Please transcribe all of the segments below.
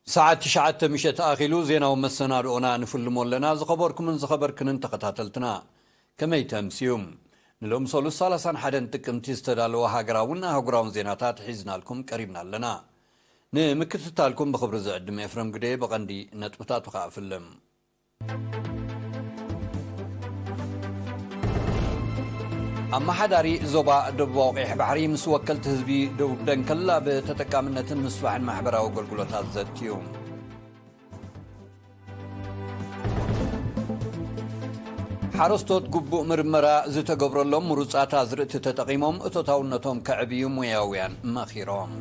ሰዓት ትሽዓተ ምሸት ኣኺሉ ዜናዊ መሰናድኦና ንፍልሞ ኣለና። ዝኸበርኩምን ዝኸበርክንን ተኸታተልትና፣ ከመይ ተምስዩም? ንሎም ሰሉስ ሰላሳን ሓደን ጥቅምቲ ዝተዳለወ ሃገራውን ኣህጉራውን ዜናታት ሒዝናልኩም ቀሪብና ኣለና። ንምክትታልኩም ብኽብሪ ዝዕድም ኤፍረም ግደ። ብቐንዲ ነጥብታቱ ከኣ ፍልም። ኣመሓዳሪ ዞባ ደቡባዊ ቀይሕ ባሕሪ ምስ ወከልቲ ህዝቢ ደቡብ ደንከል ኣብ ተጠቃምነትን ምስፋሕን ማሕበራዊ ኣገልግሎታት ዘትዩ። ሓረስቶት ግቡእ ምርመራ ዝተገብረሎም ምሩጻት ኣዝርእቲ ተጠቒሞም እቶታውነቶም ከዕብዩ ሞያውያን መኺሮም።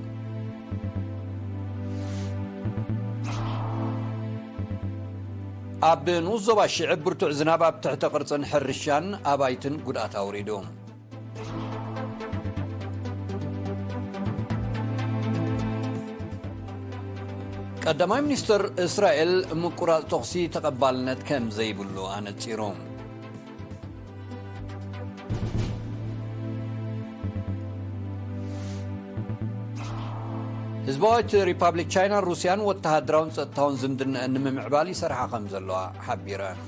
ኣብ ንኡስ ዞባ ሽዕብ ብርቱዕ ዝናብ ኣብ ትሕተ ቅርጽን ሕርሻን ኣባይትን ጉድኣት ኣውሪዱ። ቀዳማይ ሚኒስትር እስራኤል ምቁራጽ ተኹሲ ተቐባልነት ከም ዘይብሉ ኣነጺሩ። ህዝባዊት ሪፓብሊክ ቻይናን ሩስያን ወተሃደራውን ጸጥታውን ዝምድናኣን ንምምዕባል ይሰርሓ ከም ዘለዋ ሓቢረን።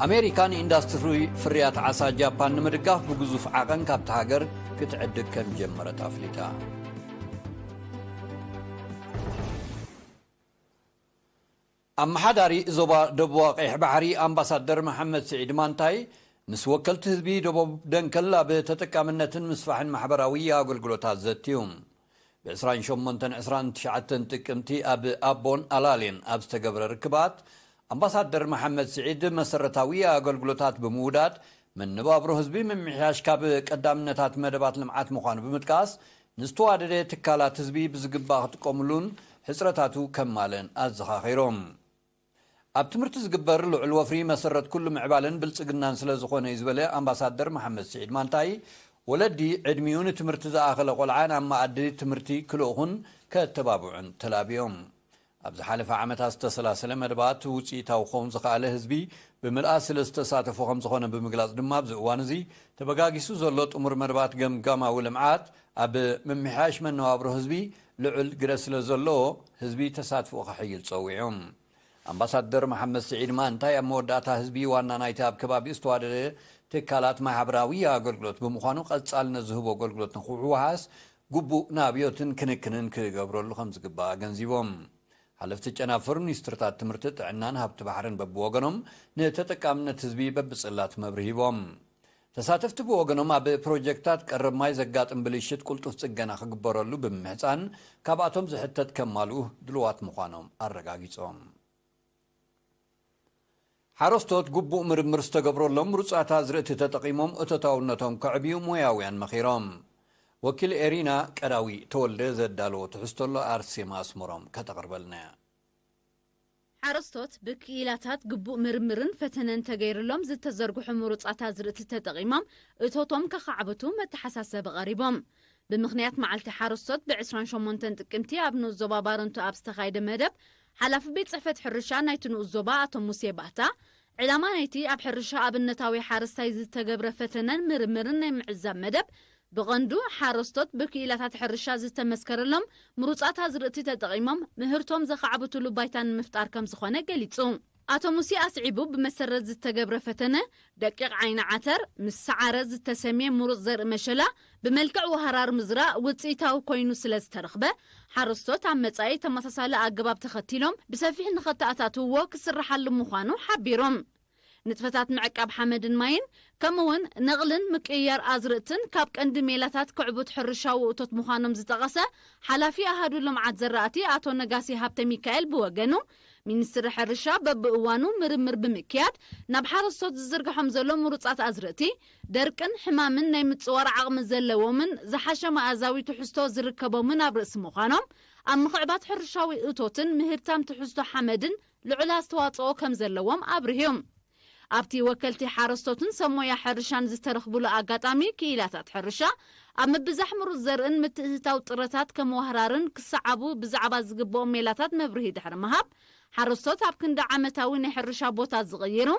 ኣሜሪካ ንኢንዳስትሪ ፍርያት ዓሳ ጃፓን ንምድጋፍ ብግዙፍ ዓቐን ካብታ ሃገር ክትዕድግ ከም ጀመረት ኣፍሊጣ። ኣመሓዳሪ ዞባ ደቡባዊ ቀይሕ ባሕሪ ኣምባሳደር መሓመድ ስዒድ ማንታይ ምስ ወከልቲ ህዝቢ ደቡብ ደንከል ኣብ ተጠቃምነትን ምስፋሕን ማሕበራዊ ኣገልግሎታት ዘትዩ። ብ ዕስራን ሸሞንተን ዕስራን ትሽዓተን ጥቅምቲ ኣብ ኣቦን ኣላሌን ኣብ ዝተገብረ ርክባት፣ ኣምባሳደር መሓመድ ስዒድ መሰረታዊ ኣገልግሎታት ብምውዳድ መነባብሮ ህዝቢ ምምሕያሽ ካብ ቀዳምነታት መደባት ልምዓት ምዃኑ ብምጥቃስ፣ ንዝተዋደደ ትካላት ህዝቢ ብዝግባእ ክጥቀምሉን ሕጽረታቱ ከማልእን ኣዘኻኺሮም። ኣብ ትምህርቲ ዝግበር ልዑል ወፍሪ መሰረት ኩሉ ምዕባለን ብልጽግናን ስለ ዝኾነ እዩ ዝበለ ኣምባሳደር መሓመድ ስዒድ ማንታይ፣ ወለዲ ዕድሚኡ ንትምህርቲ ዝኣኸለ ቆልዓ ናብ መኣዲ ትምህርቲ ክልእኹን ከተባብዑን ተላብዮም። ኣብ ዝሓለፈ ዓመታት ዝተሰላሰለ መደባት ውጽኢታዊ ክኸውን ዝኸኣለ ህዝቢ ብምልኣት ስለ ዝተሳተፎ ከም ዝኾነ ብምግላጽ ድማ፣ ኣብዚ እዋን እዚ ተበጋጊሱ ዘሎ ጥሙር መደባት ገምጋማዊ ልምዓት ኣብ ምምሕያሽ መነባብሮ ህዝቢ ልዑል ግደ ስለ ዘለዎ፣ ህዝቢ ተሳትፎ ከሕይል ጸዊዑ። ኣምባሳደር መሓመድ ስዒድ ማንታይ ኣብ መወዳእታ፣ ህዝቢ ዋና ናይቲ ኣብ ከባቢኡ ዝተዋደደ ትካላት ማሕበራዊ ኣገልግሎት ብምዃኑ፣ ቀጻልነት ዝህቦ ኣገልግሎት ንኽውሓስ ግቡእ ናብዮትን ክንክንን ክገብረሉ ከም ዝግባእ ኣገንዚቦም። ሓለፍቲ ጨናፍር ሚኒስትርታት ትምህርቲ፣ ጥዕናን ሃብቲ ባሕርን በብወገኖም ንተጠቃምነት ህዝቢ በብጽላት መብርሂ ሂቦም። ተሳተፍቲ ብወገኖም፣ ኣብ ፕሮጀክታት ቀረብ ማይ ዘጋጥም ብልሽት ቅልጡፍ ጽገና ክግበረሉ ብምምሕጻን፣ ካብኣቶም ዝሕተት ከማልኡ ድልዋት ምዃኖም ኣረጋጊጾም። ሓረስቶት ግቡእ ምርምር ዝተገብረሎም ምሩጻት ኣዝርእቲ ተጠቒሞም እቶታውነቶም ከዕብዩ ሞያውያን መኺሮም። ወኪል ኤሪና ቀዳዊ ተወልደ ዘዳለዎ ትሕዝቶ ኣሎ፣ ኣርሴማ ኣስመሮም ከተቕርበልና እያ። ሓረስቶት ብክኢላታት ግቡእ ምርምርን ፈተነን ተገይርሎም ዝተዘርግሑ ምሩጻት ኣዝርእቲ ተጠቒሞም እቶቶም ከኻዕብቱ መተሓሳሰቢ ቀሪቦም። ብምኽንያት መዓልቲ ሓረስቶት ብ ዕስራን ሸሞንተን ጥቅምቲ ኣብ ንኡስ ዞባ ባረንቱ ኣብ ዝተኻየደ መደብ፣ ሓላፊ ቤት ጽሕፈት ሕርሻ ናይቲ ንኡስ ዞባ ኣቶ ሙሴ ባህታ፣ ዕላማ ናይቲ ኣብ ሕርሻ ኣብነታዊ ሓረስታይ ዝተገብረ ፈተነን ምርምርን ናይ ምዕዛብ መደብ፣ ብቐንዱ ሓረስቶት ብክኢላታት ሕርሻ ዝተመስከረሎም ምሩጻት ኣዝርእቲ ተጠቒሞም ምህርቶም ዘኻዕብትሉ ባይታ ንምፍጣር ከም ዝኾነ ገሊጹ። ኣቶ ሙሴ ኣስዒቡ፣ ብመሰረት ዝተገብረ ፈተነ፣ ደቂቕ ዓይኒ ዓተር ምስ ሰዓረ ዝተሰምየ ምሩጽ ዘርኢ መሸላ ብመልክዕ ወሃራር ምዝራእ ውጽኢታዊ ኮይኑ ስለ ዝተረኽበ፣ ሓረስቶት ኣብ መጻኢ ተመሳሳሊ ኣገባብ ተኸቲሎም ብሰፊሕ ንኸተኣታትውዎ ክስርሓሉ ምዃኑ ሓቢሮም። ንጥፈታት ምዕቃብ ሓመድን ማይን፣ ከምኡ'ውን ነቕልን ምቅይያር ኣዝርእትን ካብ ቀንዲ ሜላታት ክዕቡት ሕርሻዊ እቶት ምዃኖም ዝጠቐሰ ሓላፊ ኣሃዱ ልምዓት ዘራእቲ ኣቶ ነጋሲ ሃብተ ሚካኤል ብወገኑ፣ ሚኒስትሪ ሕርሻ በብእዋኑ ምርምር ብምክያድ ናብ ሓረስቶት ዝዝርግሖም ዘሎ ምሩጻት ኣዝርእቲ፣ ደርቅን ሕማምን ናይ ምጽዋር ዓቕሚ ዘለዎምን ዝሓሸ መኣዛዊ ትሕዝቶ ዝርከቦምን ኣብ ርእሲ ምዃኖም፣ ኣብ ምኽዕባት ሕርሻዊ እቶትን ምህብታም ትሕዝቶ ሓመድን ልዑል ኣስተዋጽኦ ከም ዘለዎም ኣብርህዮም። ኣብቲ ወከልቲ ሓረስቶትን ሰብ ሞያ ሕርሻን ዝተረኽብሉ ኣጋጣሚ፣ ክኢላታት ሕርሻ ኣብ ምብዛሕ ምሩጽ ዘርእን ምትእትታው ጥረታት ከመዋህራርን ክሰዓቡ ብዛዕባ ዝግብኦም ሜላታት መብርሂ ድሕሪ ምሃብ፣ ሓረስቶት ኣብ ክንዲ ዓመታዊ ናይ ሕርሻ ቦታ ዝቕይሩ፣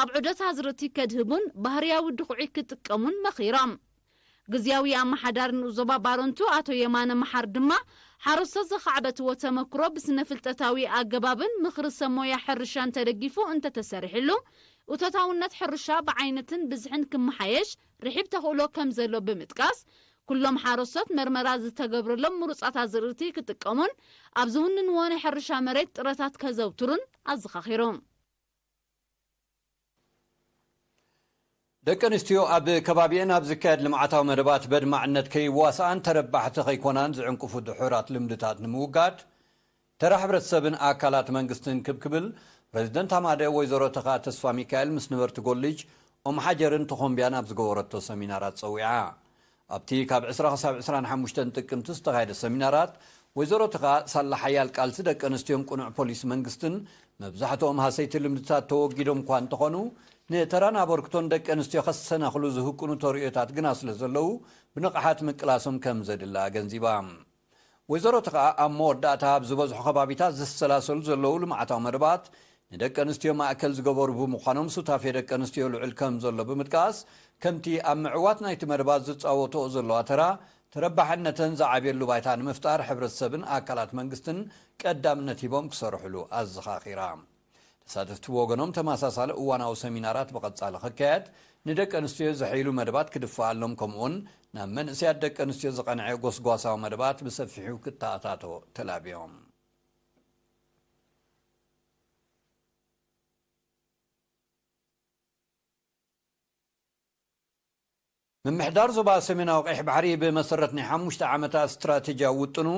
ኣብ ዑደት ኣዝርእቲ ከድህቡን ባህርያዊ ድኹዒ ክጥቀሙን መኺሮም። ግዝያዊ ኣመሓዳሪ ንኡስ ዞባ ባረንቱ ኣቶ የማነ መሓር ድማ፣ ሓረስቶት ዘኻዕበትዎ ተመክሮ ብስነ ፍልጠታዊ ኣገባብን ምኽሪ ሰብ ሞያ ሕርሻን ተደጊፉ እንተተሰሪሕሉ፣ እቶታውነት ሕርሻ ብዓይነትን ብዝሕን ክመሓየሽ ርሒብ ተኽእሎ ከም ዘሎ ብምጥቃስ፣ ኩሎም ሓረስቶት መርመራ ዝተገብረሎም ምሩጻት ኣዝርእቲ ክጥቀሙን ኣብ ዝውንንዎ ናይ ሕርሻ መሬት ጥረታት ከዘውትሩን ኣዘኻኺሩ። ደቂ ኣንስትዮ ኣብ ከባቢኤን ኣብ ዝካየድ ልምዓታዊ መደባት በድማዕነት ከይዋስኣን ተረባሕቲ ከይኮናን ዝዕንቅፉ ድሑራት ልምድታት ንምውጋድ ተራ ሕብረተሰብን ኣካላት መንግስትን ክብ ክብል ፕረዚደንት ኣማደ ወይዘሮ ተኻ ተስፋ ሚካኤል ምስ ነበርቲ ጎልጅ ኦም ሓጀርን ተኾምቢያን ኣብ ዝገበረቶ ሰሚናራት ጸዊዓ። ኣብቲ ካብ ዕስራ ክሳብ ዕስራን ሓሙሽተን ጥቅምቲ ዝተኻየደ ሰሚናራት ወይዘሮ ተኻ ሳላ ሓያል ቃልሲ ደቂ ኣንስትዮን ቅኑዕ ፖሊሲ መንግስትን መብዛሕትኦም ሃሰይቲ ልምድታት ተወጊዶም እኳ እንተኾኑ ንተራን ኣበርክቶን ደቂ ኣንስትዮ ከሰናኽሉ ዝህቅኑ ተርእዮታት ግና ስለ ዘለዉ ብንቕሓት ምቅላሶም ከም ዘድሊ ኣገንዚባ። ወይዘሮ ተኻ ኣብ መወዳእታ ኣብ ዝበዝሑ ከባቢታት ዝሰላሰሉ ዘለዉ ልምዓታዊ መደባት ንደቂ ኣንስትዮ ማእከል ዝገበሩ ብምዃኖም ሱታፌ ደቂ ኣንስትዮ ልዑል ከም ዘሎ ብምጥቃስ ከምቲ ኣብ ምዕዋት ናይቲ መደባት ዝፃወትኦ ዘለዋ ተራ ተረባሕነተን ዝዓብየሉ ባይታ ንምፍጣር ሕብረተሰብን ኣካላት መንግስትን ቀዳምነት ሂቦም ክሰርሕሉ ኣዘኻኺራ። ተሳተፍቲ ብወገኖም ተመሳሳሊ እዋናዊ ሰሚናራት ብቐጻሊ ክካየድ፣ ንደቂ ኣንስትዮ ዘሐይሉ መደባት ክድፈኣሎም ከምኡውን ናብ መንእሰያት ደቂ ኣንስትዮ ዝቐንዐ ጎስጓሳዊ መደባት ብሰፊሑ ክተኣታቶ ተላብዮም። ምምሕዳር ዞባ ሰሜናዊ ቀይሕ ባሕሪ ብመሰረት ናይ ሓሙሽተ ዓመታት ስትራቴጂያዊ ውጥኑ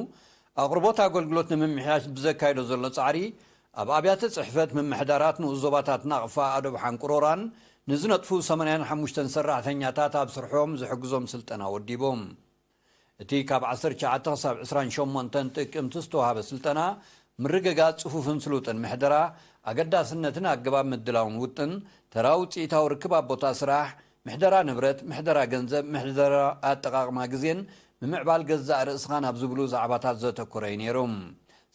ኣቕርቦት ኣገልግሎት ንምምሕያሽ ብዘካይዶ ዘሎ ጻዕሪ ኣብ ኣብያተ ጽሕፈት ምምሕዳራት ንኡስ ዞባታት ናቕፋ ኣዶብ ሓንቁሮራን ንዝነጥፉ ሰማንያን ሓሙሽተን ሰራሕተኛታት ኣብ ስርሖም ዝሕግዞም ስልጠና ወዲቡ። እቲ ካብ ዓሰርተ ትሽዓተ ክሳብ ዕስራን ሸሞንተን ጥቅምቲ ዝተዋህበ ስልጠና ምርግጋጽ ጽፉፍን ስሉጥን ምሕደራ ኣገዳስነትን ኣገባብ ምድላውን ውጥን ተራ ውጽኢታዊ ርክብ ኣብ ቦታ ስራሕ ምሕደራ ንብረት፣ ምሕደራ ገንዘብ፣ ምሕደራ ኣጠቓቕማ ግዜን ምምዕባል ገዛእ ርእስኻን ኣብ ዝብሉ ዛዕባታት ዘተኮረ እዩ ነይሩ።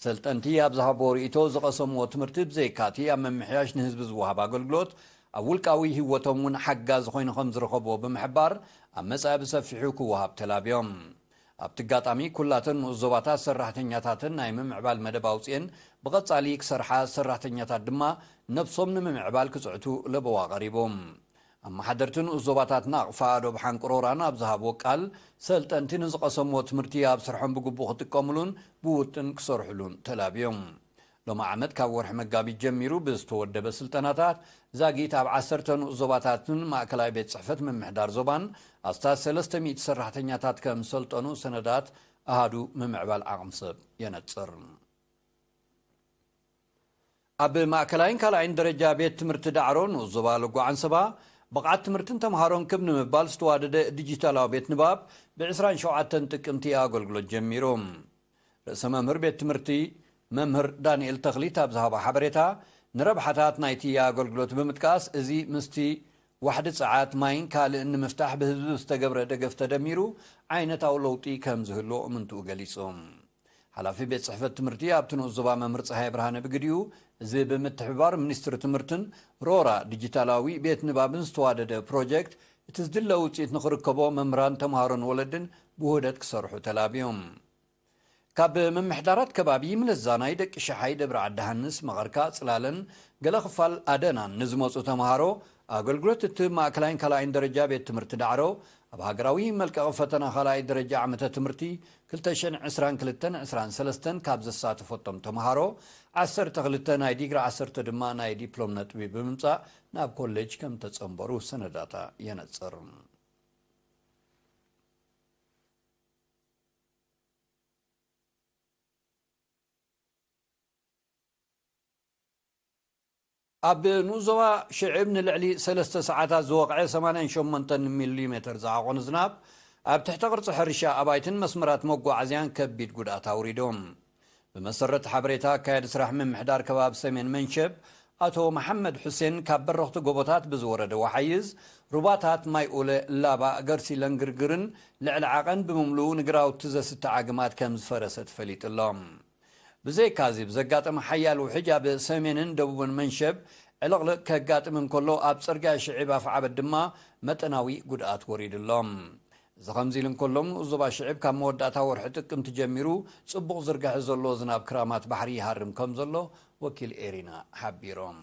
ሰልጠንቲ ኣብ ዝሃብዎ ርእይቶ ዝቐሰምዎ ትምህርቲ ብዘይካቲ ኣብ ምምሕያሽ ንህዝቢ ዝወሃብ ኣገልግሎት ኣብ ውልቃዊ ህይወቶም እውን ሓጋዚ ኮይኑ ከም ዝረኸብዎ ብምሕባር ኣብ መጻኢ ብሰፊሑ ክወሃብ ተላብዮም። ኣብቲ ኣጋጣሚ ኩላተን ንኡስ ዞባታት ሰራሕተኛታተን ናይ ምምዕባል መደብ ኣውፅኤን ብቐፃሊ ክሰርሓ ሰራሕተኛታት ድማ ነብሶም ንምምዕባል ክፅዕቱ ለበዋ ቀሪቡ። ኣመሓደርቲ ንኡስ ዞባታት ናቕፋ ኣዶብ ሓንቅሮራን ኣብ ዝሃብዎ ቃል ሰልጠንቲ ንዝቐሰምዎ ትምህርቲ ኣብ ስርሖም ብግቡእ ክጥቀምሉን ብውጥን ክሰርሕሉን ተላብዮም። ሎሚ ዓመት ካብ ወርሒ መጋቢት ጀሚሩ ብዝተወደበ ስልጠናታት ዛጊት ኣብ ዓሰርተ ንኡስ ዞባታትን ማእከላይ ቤት ጽሕፈት ምምሕዳር ዞባን ኣስታት ሰለስተ ሚእቲ ሰራሕተኛታት ከም ዝሰልጠኑ ሰነዳት ኣሃዱ ምምዕባል ዓቕሚ ሰብ የነጽር። ኣብ ማእከላይን ካልኣይን ደረጃ ቤት ትምህርቲ ዳዕሮ ንኡስ ዞባ ለጓ ዓንሰባ ብቕዓት ትምህርትን ተምሃሮን ክብ ንምባል ዝተዋደደ ዲጂታላዊ ቤት ንባብ ብ ዕስራን ሸውዓተን ጥቅምቲ ኣገልግሎት ጀሚሩ። ርእሰ መምህር ቤት ትምህርቲ መምህር ዳንኤል ተኽሊት ኣብ ዝሃቦ ሓበሬታ፣ ንረብሓታት ናይቲ ኣገልግሎት ብምጥቃስ፣ እዚ ምስቲ ዋሕዲ ጸዓት፣ ማይን ካልእን ንምፍታሕ ብህዝቢ ዝተገብረ ደገፍ ተደሚሩ ዓይነታዊ ለውጢ ከም ዝህልዎ እምንትኡ ገሊጹ። ሓላፊ ቤት ጽሕፈት ትምህርቲ ኣብቲ ንኡስ ዞባ መምህር ጸሃየ ብርሃነ ብግዲኡ፣ እዚ ብምትሕብባር ሚኒስትሪ ትምህርትን ሮራ ዲጂታላዊ ቤት ንባብን ዝተዋደደ ፕሮጀክት፣ እቲ ዝድለ ውጽኢት ንኽርከቦ መምህራን፣ ተምሃሮን ወለድን ብውህደት ክሰርሑ ተላብዮም። ካብ ምምሕዳራት ከባቢ ምለዛናይ፣ ደቂ ሸሓይ፣ ደብረ ዓዲ ሃንስ፣ መቐርካ፣ ጽላለን ገለ ክፋል ኣደናን ንዝመጹ ተምሃሮ ኣገልግሎት እቲ ማእከላይን ካልኣይን ደረጃ ቤት ትምህርቲ ዳዕሮ ኣብ ሃገራዊ መልቀቒ ፈተና ካልኣይ ደረጃ ዓመተ ትምህርቲ ክልተ ሽሕን ዕስራን ክልተን ዕስራን ሰለስተን ካብ ዘሳተፈቶም ተምሃሮ ዓሰርተ ክልተ ናይ ዲግሪ ዓሰርተ ድማ ናይ ዲፕሎም ነጥቢ ብምምጻእ ናብ ኮሌጅ ከም ተጸንበሩ ሰነዳታ የነጽር። ኣብ ንኡስ ዞባ ሽዕብ ንልዕሊ ሰለስተ ሰዓታት ዝወቕዐ ሰማንያን ሸሞንተን ሚሊ ሜተር ዝዓቖነ ዝናብ ኣብ ትሕተ ቅርጺ ሕርሻ ኣባይትን መስመራት መጓዓዝያን ከቢድ ጉድኣት ኣውሪዶም። ብመሰረት ሓበሬታ ኣካያዲ ስራሕ ምምሕዳር ከባቢ ሰሜን መንሸብ ኣቶ መሓመድ ሑሴን ካብ በረኽቲ ጎቦታት ብዝወረደ ወሓይዝ ሩባታት ማይ ኡለ፣ ላባ፣ ገርሲለን ግርግርን ልዕሊ ዓቐን ብምምልኡ ንግራውቲ ዘስተ ዓግማት ከም ዝፈረሰ ተፈሊጡ ኣሎ። ብዘይካዚ ብዘጋጠመ ሓያል ውሕጅ ኣብ ሰሜንን ደቡብን መንሸብ ዕልቕልቕ ከጋጥም እንከሎ ኣብ ጽርግያ ሽዒብ ኣፍዓበት ድማ መጠናዊ ጉድኣት ወሪዱ ኣሎ። እዚ ከምዚ ኢሉ እንከሎ፣ ዞባ ሽዕብ ካብ መወዳእታ ወርሒ ጥቅምቲ ጀሚሩ ጽቡቕ ዝርግሐ ዘሎ ዝናብ ክራማት ባሕሪ ይሃርም ከም ዘሎ ወኪል ኤሪና ሓቢሮም።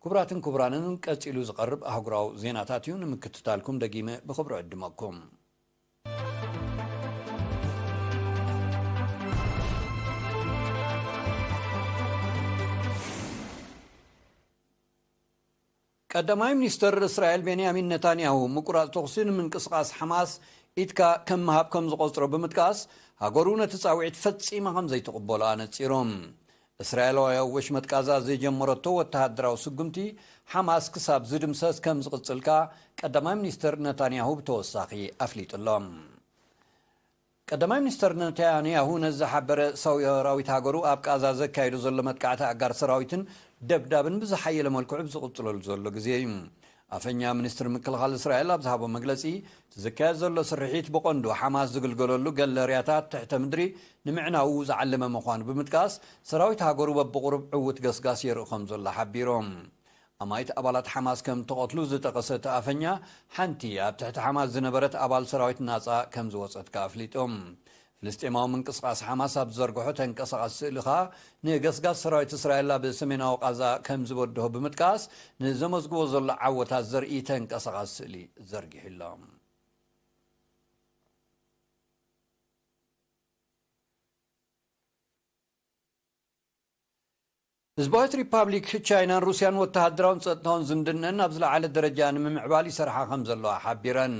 ክቡራትን ክቡራንን፣ ቀጺሉ ዝቐርብ ኣህጉራዊ ዜናታት እዩ። ንምክትታልኩም ደጊመ ብኽብሪ ዕድመኩም። ቀዳማይ ሚኒስተር እስራኤል ቤንያሚን ነታንያሁ፣ ምቁራጽ ተኹሲ ንምንቅስቓስ ሓማስ ኢድካ ከም ምሃብ ከም ዝቖጽሮ ብምጥቃስ፣ ሃገሩ ነቲ ጻውዒት ፈጺማ ከም ዘይትቕበሎ ኣነጺሮም። እስራኤላውያን ወሽመጥ ቃዛ ዝጀመረቶ ወተሃደራዊ ስጉምቲ ሓማስ ክሳብ ዝድምሰስ ከም ዝቕጽል ከኣ ቀዳማይ ሚኒስተር ነታንያሁ ብተወሳኺ ኣፍሊጡ ኣሎ። ቀዳማይ ሚኒስተር ነታንያሁ ነዚ ሓበረ፣ ሰራዊት ሃገሩ ኣብ ቃዛ ዘካየዶ ዘሎ መጥቃዕቲ ኣጋር ሰራዊትን ደብዳብን ብዝሓየለ መልክዑ ብዝቕጽለሉ ዘሎ ግዜ እዩ። ኣፈኛ ሚኒስትሪ ምክልኻል እስራኤል ኣብ ዝሃቦ መግለጺ፣ እቲ ዝካየድ ዘሎ ስርሒት ብቐንዱ ሓማስ ዝግልገለሉ ገለርያታት ትሕተ ምድሪ ንምዕናዉ ዝዓለመ ምዃኑ ብምጥቃስ፣ ሰራዊት ሃገሩ በብቑሩብ ዕዉት ገስጋስ የርኢ ከም ዘሎ ሓቢሮም። ኣማኢት ኣባላት ሓማስ ከም ተቐትሉ ዝጠቐሰ እቲ ኣፈኛ፣ ሓንቲ ኣብ ትሕቲ ሓማስ ዝነበረት ኣባል ሰራዊት ናጻ ከም ዝወጸት ከኣ ኣፍሊጦም። ፍልስጤማዊ ምንቅስቓስ ሓማስ ኣብ ዝዘርግሖ ተንቀሳቓሲ ስእሊ ከኣ፣ ንገስጋስ ሰራዊት እስራኤል ኣብ ሰሜናዊ ቃዛ ከም ዝበድሆ ብምጥቃስ፣ ንዘመዝግቦ ዘሎ ዓወታት ዘርኢ ተንቀሳቓሲ ስእሊ ዘርጊሑ ኣሎ። ህዝባዊት ሪፓብሊክ ቻይናን ሩስያን ወተሃደራውን ጸጥታውን ዝምድነን ኣብ ዝለዓለ ደረጃ ንምምዕባል ይሰርሓ ከም ዘለዋ ሓቢረን።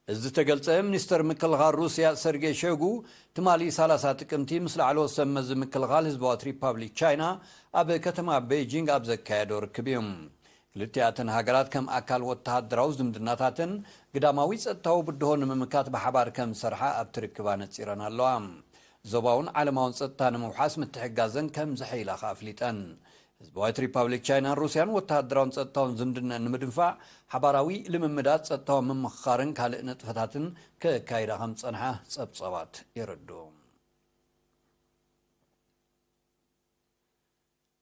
እዚ ዝተገልጸ፣ ሚኒስተር ምክልኻል ሩስያ ሰርጌይ ሾይጉ ትማሊ ሰላሳ ጥቅምቲ ምስ ላዕለዎት ሰብ መዚ ምክልኻል ህዝባዊት ሪፓብሊክ ቻይና ኣብ ከተማ ቤይጂንግ ኣብ ዘካየዶ ርክብ እዩ። ክልቲኣተን ሃገራት ከም ኣካል ወተሃደራዊ ዝምድናታተን ግዳማዊ ጸጥታዊ ብድሆ ንምምካት ብሓባር ከም ዝሰርሓ ኣብቲ ርክብ ኣነጺረን ኣለዋ። ዞባውን ዓለማውን ጸጥታ ንምውሓስ ምትሕግጋዘን ከም ዘሐይላ ከኣ ኣፍሊጠን። ህዝባዊት ሪፓብሊክ ቻይናን ሩስያን ወተሃደራውን ጸጥታውን ዝምድነን ንምድንፋዕ ሓባራዊ ልምምዳት፣ ጸጥታዊ ምምኽኻርን ካልእ ንጥፈታትን ከካይዳ ከም ዝጸንሓ ጸብጻባት የረድኡ።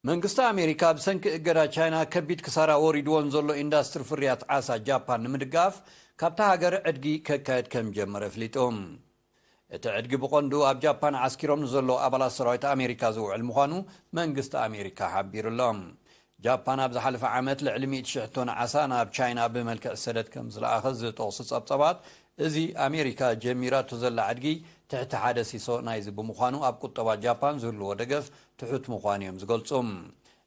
መንግስቲ ኣሜሪካ ብሰንኪ እገዳ ቻይና ከቢድ ክሳራ ወሪድዎን ዘሎ ኢንዳስትሪ ፍርያት ዓሳ ጃፓን ንምድጋፍ ካብታ ሃገር ዕድጊ ከካየድ ከም ጀመረ ኣፍሊጡ። እቲ ዕድጊ ብቐንዱ ኣብ ጃፓን ዓስኪሮም ንዘለዉ ኣባላት ሰራዊት ኣሜሪካ ዝውዕል ምዃኑ መንግስቲ ኣሜሪካ ሓቢሩ ኣሎ። ጃፓን ኣብ ዝሓለፈ ዓመት ልዕሊ ሚእቲ ሽሕ ቶን ዓሳ ናብ ቻይና ብመልክዕ ሰደድ ከም ዝለኣኸት ዝጠቕሱ ጸብጻባት፣ እዚ ኣሜሪካ ጀሚራቶ ዘላ ዕድጊ ትሕቲ ሓደ ሲሶ ናይዚ ብምዃኑ፣ ኣብ ቁጠባ ጃፓን ዝህልዎ ደገፍ ትሑት ምዃኑ እዮም ዝገልጹ።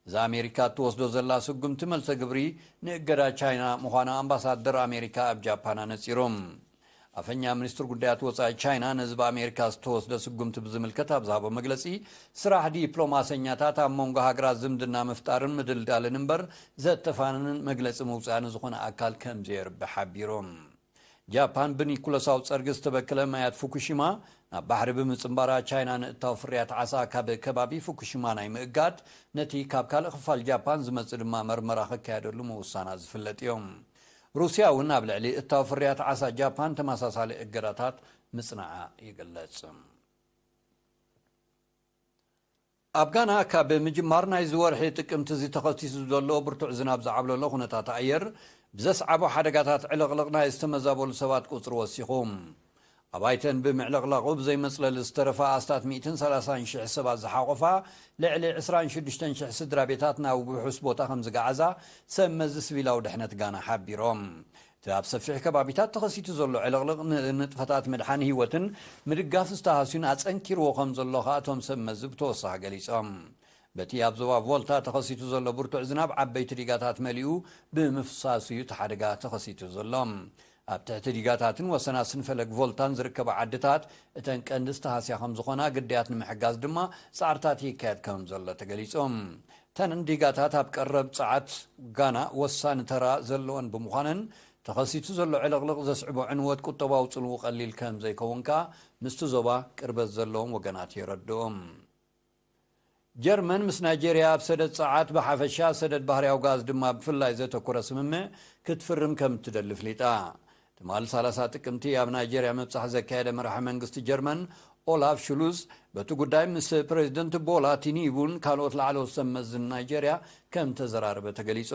እዚ ኣሜሪካ እትወስዶ ዘላ ስጉምቲ መልሰ ግብሪ ንእገዳ ቻይና ምዃኑ ኣምባሳደር ኣሜሪካ ኣብ ጃፓን ኣነጺሩ። ኣፈኛ ሚኒስትሪ ጉዳያት ወጻኢ ቻይና ነዚ ብኣሜሪካ ዝተወስደ ስጉምቲ ብዝምልከት ኣብ ዝሃቦ መግለጺ፣ ስራሕ ዲፕሎማሰኛታት ኣብ መንጎ ሃገራት ዝምድና ምፍጣርን ምድልዳልን እምበር ዘተፋንንን መግለጺ ምውጻእ ንዝኾነ ኣካል ከም ዘየርብሕ ሓቢሩ። ጃፓን ብኒኩለሳዊ ጸርጊ ዝተበከለ ማያት ፉኩሺማ ናብ ባሕሪ ብምጽንባራ፣ ቻይና ንእታው ፍርያት ዓሳ ካብ ከባቢ ፉኩሺማ ናይ ምእጋድ፣ ነቲ ካብ ካልእ ክፋል ጃፓን ዝመጽእ ድማ መርመራ ክካየደሉ ምውሳና ዝፍለጥ እዩ። ሩስያ እውን ኣብ ልዕሊ እታው ፍርያት ዓሳ ጃፓን ተመሳሳሊ እገዳታት ምጽናዓ ይግለጽ። ኣብ ጋና ካብ ምጅማር ናይዚ ወርሒ ጥቅምቲ እዚ ተኸሲቱ ዘሎ ብርቱዕ ዝናብ ዝዓብለሎ ኩነታት ኣየር ብዘስዓቦ ሓደጋታት ዕልቕልቕ ናይ ዝተመዛበሉ ሰባት ቁጽሪ ወሲኹ። ኣባይተን ብምዕልቕላቑ ብዘይመጽለሊ ዝተረፋ ኣስታት ሚእትን ሰላሳን ሽሕ ሰባት ዝሓቖፋ ልዕሊ ዕስራን ሽዱሽተን ሽሕ ስድራ ቤታት ናብ ውሑስ ቦታ ከም ዝገዓዛ ሰብ መዚ ስቪላዊ ድሕነት ጋና ሓቢሮም። እቲ ኣብ ሰፊሕ ከባቢታት ተኸሲቱ ዘሎ ዕልቕልቕ ንንጥፈታት ምድሓን ህይወትን ምድጋፍ ዝተሃስዩን ኣጸንኪርዎ ከም ዘሎ ከኣ እቶም ሰብ መዚ ብተወሳኺ ገሊጾም። በቲ ኣብ ዞባ ቮልታ ተኸሲቱ ዘሎ ብርቱዕ ዝናብ ዓበይቲ ዲጋታት መሊኡ ብምፍሳሱ እዩ እቲ ሓደጋ ተኸሲቱ ዘሎ። ኣብ ትሕቲ ዲጋታትን ወሰናስን ፈለግ ቮልታን ዝርከባ ዓድታት እተን ቀንዲ ዝተሃስያ ከም ዝኾና፣ ግዳያት ንምሕጋዝ ድማ ጻዕርታት ይካየድ ከም ዘሎ ተገሊጹ። እተን ዲጋታት ኣብ ቀረብ ጸዓት ጋና ወሳኒ ተራ ዘለወን ብምዃነን፣ ተኸሲቱ ዘሎ ዕልቕልቕ ዘስዕቦ ዕንወት ቁጠባዊ ጽልዉ ቀሊል ከም ዘይከውን ከኣ ምስቲ ዞባ ቅርበት ዘለዎም ወገናት የረድኡ። ጀርመን ምስ ናይጄርያ ኣብ ሰደድ ጸዓት ብሓፈሻ፣ ሰደድ ባህርያዊ ጋዝ ድማ ብፍላይ ዘተኮረ ስምምዕ ክትፍርም ከም እትደሊ ኣፍሊጣ። ትማሊ ሰላሳ ጥቅምቲ ኣብ ናይጄርያ ምብጻሕ ዘካየደ መራሒ መንግስቲ ጀርመን ኦላፍ ሹሉዝ፣ በቲ ጉዳይ ምስ ፕሬዚደንት ቦላ ቲኒቡን ካልኦት ላዕለዎት ሰብ መዝን ናይጄርያ ከም ተዘራረበ ተገሊጹ።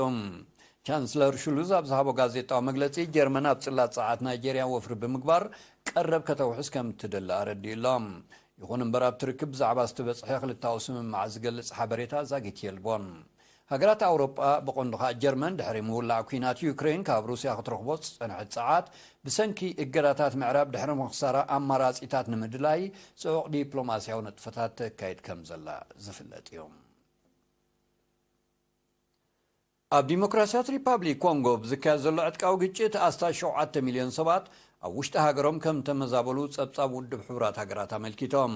ቻንስለር ሽሉዝ ኣብ ዝሃቦ ጋዜጣዊ መግለጺ፣ ጀርመን ኣብ ጽላት ጸዓት ናይጄርያ ወፍሪ ብምግባር ቀረብ ከተውሕስ ከም እትደሊ ኣረዲኡ ኣሎ። ይኹን እምበር፣ ኣብቲ ርክብ ብዛዕባ ዝተበጽሐ ክልታዊ ስምምዓት ዝገልጽ ሓበሬታ ዛጊት የልቦን። ሃገራት ኣውሮጳ፣ ብቐንዱ ኸኣ ጀርመን፣ ድሕሪ ምውላዕ ኲናት ዩክሬን ካብ ሩስያ ክትረኽቦ ዝጸንሐት ጸዓት፣ ብሰንኪ እገዳታት ምዕራብ ድሕሪ ምኽሳራ፣ ኣማራጺታት ንምድላይ ጽዑቕ ዲፕሎማስያዊ ንጥፈታት ተካይድ ከም ዘላ ዝፍለጥ እዩ። ኣብ ዲሞክራሲያዊት ሪፓብሊክ ኮንጎ ብዝካየድ ዘሎ ዕጥቃዊ ግጭት ኣስታት ሸውዓተ ሚልዮን ሰባት ኣብ ውሽጢ ሃገሮም ከም ተመዛበሉ ጸብጻብ ውድብ ሕቡራት ሃገራት ኣመልኪቶም።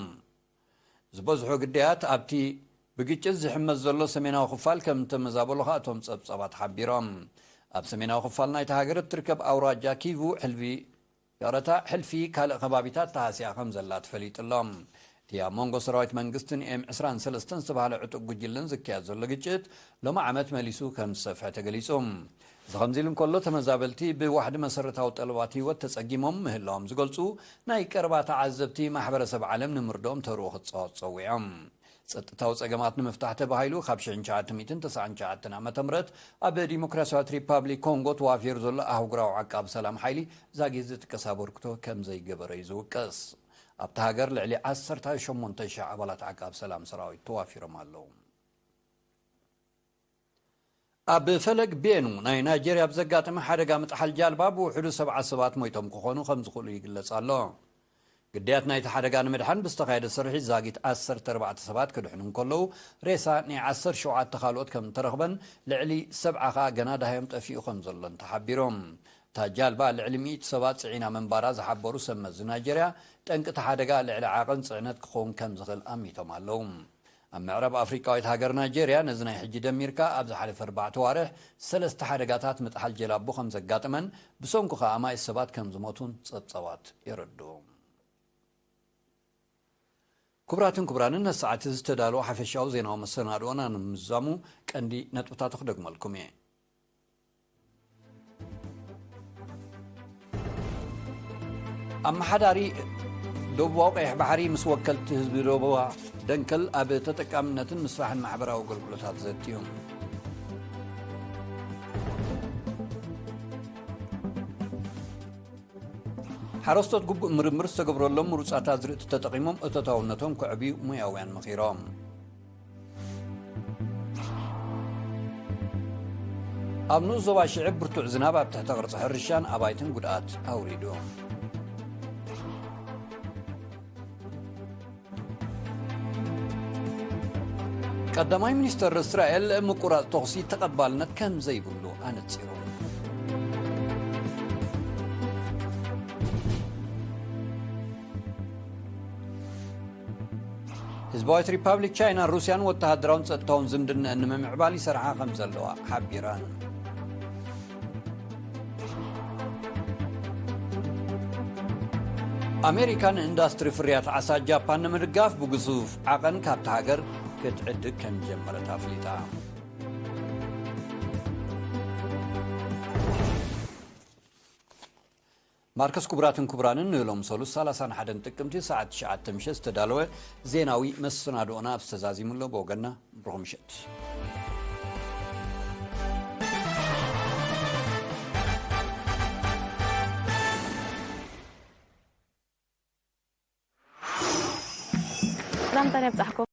ዝበዝሑ ግዳያት ኣብቲ ብግጭት ዝሕመስ ዘሎ ሰሜናዊ ክፋል ከም ተመዛበሉ ከኣ እቶም ጸብጻባት ሓቢሮም። ኣብ ሰሜናዊ ክፋል ናይታ ሃገር እትርከብ ኣውራጃ ኪቩ ሕልፊ ይቕረታ፣ ሕልፊ ካልእ ከባቢታት ተሃስያ ከም ዘላ ተፈሊጡ ኣሎ። እቲ ኣብ መንጎ ሰራዊት መንግስትን ኤም ዕስራን ሰለስተን ዝተባህለ ዕጡቕ ጉጅለን ዝካየድ ዘሎ ግጭት ሎሚ ዓመት መሊሱ ከም ዝሰፍሐ ተገሊጹ። እዚ ከምዚ ኢሉ እንከሎ፣ ተመዛበልቲ ብዋሕዲ መሰረታዊ ጠለባት ህይወት ተጸጊሞም ምህላዎም ዝገልጹ ናይ ቀረባ ተዓዘብቲ፣ ማሕበረሰብ ዓለም ንምርድኦም ተርኡ ክጻወት ጸዊዖም። ጸጥታዊ ጸገማት ንምፍታሕ ተባሂሉ ካብ ሽሕን ትሽዓተ ሚእትን ተስዓን ትሽዓተን ዓመተ ምህረት ኣብ ዲሞክራሲያዊት ሪፓብሊክ ኮንጎ ተዋፊሩ ዘሎ ኣህጉራዊ ዓቃቢ ሰላም ሓይሊ ዛጊት ዝጥቀስ ኣበርክቶ ከም ዘይገበረ እዩ ዝውቀስ። ኣብታ ሃገር ልዕሊ ዓሰርተ ሸሞንተ ሽሕ ኣባላት ዓቃቢ ሰላም ሰራዊት ተዋፊሮም ኣለዉ። ኣብ ፈለግ ቤኑ ናይ ናይጄርያ ኣብ ዘጋጠመ ሓደጋ ምጥሓል ጃልባ ብውሕዱ ሰብዓ ሰባት ሞይቶም ክኾኑ ከም ዝኽእሉ ይግለጽ ኣሎ። ግዳያት ናይቲ ሓደጋ ንምድሓን ብዝተኻየደ ስርሒት ዛጊት ዓሰርተ ኣርባዕተ ሰባት ክድሕኑ እንከለዉ፣ ሬሳ ናይ ዓሰርተ ሸውዓተ ካልኦት ከም እተረኽበን ልዕሊ ሰብዓ ከኣ ገና ዳህዮም ጠፊኡ ከም ዘሎን ተሓቢሮም። እታ ጃልባ ልዕሊ ሚእቲ ሰባት ጽዒና ምንባራ ዝሓበሩ ሰብ መዚ ናይጄርያ፣ ጠንቂ እቲ ሓደጋ ልዕሊ ዓቐን ጽዕነት ክኸውን ከም ዝኽእል ኣሚቶም ኣለዉ። ኣብ ምዕራብ ኣፍሪቃዊት ሃገር ናይጄርያ ነዚ ናይ ሕጂ ደሚርካ ኣብ ዝሓለፈ ኣርባዕተ ዋርሕ ሰለስተ ሓደጋታት ምጥሓል ጀላቡ ከም ዘጋጠመን ብሰንኩ ከኣ ኣማኢት ሰባት ከም ዝሞቱን ጸብጻባት የረድኡ። ክቡራትን ክቡራንን፣ ነቲ ሰዓት ዝተዳለወ ሓፈሻዊ ዜናዊ መሰናድኦና ንምዝዛሙ ቀንዲ ነጥብታቱ ክደግመልኩም እየ። ኣመሓዳሪ ደቡባዊ ቀይሕ ባሕሪ ምስ ወከልቲ ህዝቢ ደቡባ ደንከል ኣብ ተጠቃምነትን ምስፋሕን ማሕበራዊ ኣገልግሎታት ዘትዩ። ሓረስቶት ግቡእ ምርምር ዝተገብረሎም ምሩጻት ኣዝርእቲ ተጠቒሞም እቶታውነቶም ከዕብዩ ሞያውያን መኺሮም። ኣብ ንኡስ ዞባ ሽዕብ ብርቱዕ ዝናብ ኣብ ትሕተ ቅርጺ ሕርሻን ኣባይትን ጉድኣት ኣውሪዱ። ቀዳማይ ሚኒስተር እስራኤል ምቁራጽ ተኹሲ ተቐባልነት ከም ዘይብሉ ኣነጺሩ። ህዝባዊት ሪፓብሊክ ቻይናን ሩስያን ወተሃደራውን ጸጥታውን ዝምድነአን ንምምዕባል ይሰርሓ ከም ዘለዋ ሓቢረን። ኣሜሪካ ንኢንዳስትሪ ፍርያት ዓሳ ጃፓን ንምድጋፍ ብግዙፍ ዓቐን ካብታ ሃገር ክትዕድግ ከም ጀመረት ኣፍሊጣ። ማርከስ፣ ክቡራትን ክቡራንን፣ ንሎሚ ሰሉስ ሰላሳን ሓደን ጥቅምቲ ሰዓት ትሽዓተ ምሸት ዝተዳለወ ዜናዊ መሰናድኦና ኣብዚ ተዛዚሙ ኣሎ። ብወገንና ብሩኽ ምሸት። ሰላምታ ኣብጻሕኩም።